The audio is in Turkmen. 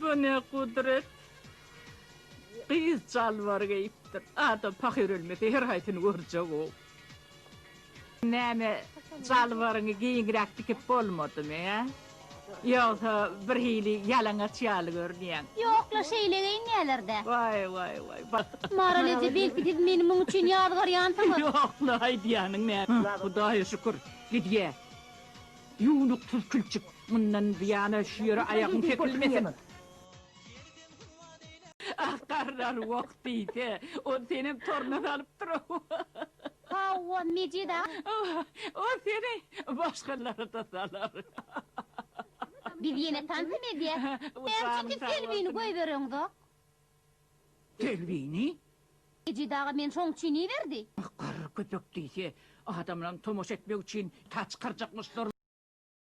Bu ne gudrat. Gyz jalbar geýipdir. Adam pahyr ölmese her haýsyny görjeg-ow. Näme jalbaryňy giňräk dikip bolmadymy, hä? Ýogsa birhili ýalaňaç ýaly görünýäň. Ýok-la, şeýle geýinýäler-dä. Waý, waý, waý. Maral eje, belki siz meni muň üçin ýazgarýansyňyz? Ýok-la, aýdýanyň näme? Hudaýa şükür, gidýä. Ýuwnuksyz külçük, mundan buýana şu ýere aýagyň sekilmesin. Ah, garrar wah diýse, ol senem toruna salypdyr-ow. Hawa, Mejit aga. O seni başgalara-da salar. Biz ýene tansam edýäs. Näme üçin siz Selbini goýbereňzok? Selbini? Mejit aga meni şoň üçin iberdi. Ah, garry köpek diýse, adamlaryň tomaşa etmek üçin ta çykarjakmyşlar.